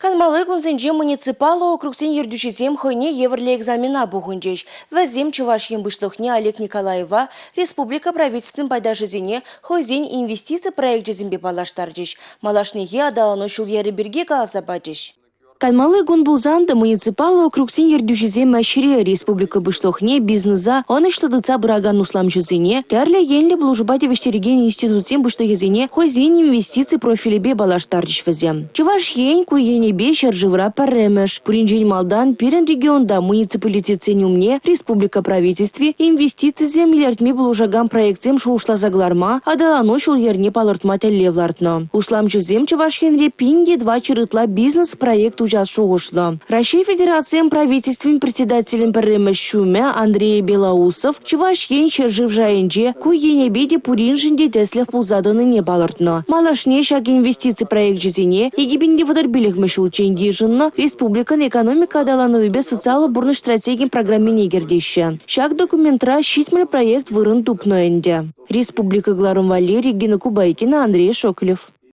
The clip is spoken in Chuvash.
Канмалли кунсенче муниципаллӑ округсен ертӳҫисем хӑйне евӗрлӗ экзамена пухӑнчӗҫ. Вӗсем Чӑваш Ен Пуҫлӑхне Олег Николаева, республика Правительствин пайташӗсене хӑйсен инвестици проекчӗсемпе паллаштарчӗҫ, малашнехи аталану ҫул-йӗрӗ пирки каласа пачӗҫ. Канмалли кун пулсан та муниципаллӑ округсен ертӳҫисем ӗҫре республика Пуҫлӑхне бизнеса ӑнӑҫлӑ тытса пыракан усламҫӑсене, тӗрлӗ енлӗ пулӑшупа тивӗҫтерекен институтсен пуҫлӑхӗсене хӑйсен инвестици профилӗпе паллаштарчӗҫ вӗсем. Чӑваш Ен ку енӗпе ҫӗршывра пӗрремӗш. Пуринчен малтан пирӗн регионта муниципалитетсен умне республика Правительстви инвестицисем илӗртме пулӑшакан проектсем шухӑшласа кӑларма, аталану ҫул-йӗрне палӑртма тӗллев лартнӑ. Усламҫӑсем Чӑваш Енре 1400 ытла бизнес-проект уҫас шухӑшлӑ. Раҫҫей Федерацийӗн Правительствин Председателӗн пӗрремӗш ҫумӗ Андрей Белоусов Чӑваш Ен ҫӗршыв шайӗнче ку енӗпе те пуриншӗн те тӗслӗх пулса тӑнине палӑртнӑ. Малашне ҫак инвестици проекчӗсене 2035-мӗш ҫулччен йышӑннӑ республикӑн экономика аталанӑвӗпе социаллӑ пурнӑҫ стратегин программине кӗртеҫҫӗ. Ҫак документра 70 проект вырӑн тупнӑ ӗнтӗ. Республика кӑларӑм валли Регина Кубайкина, Андрей Шоклев.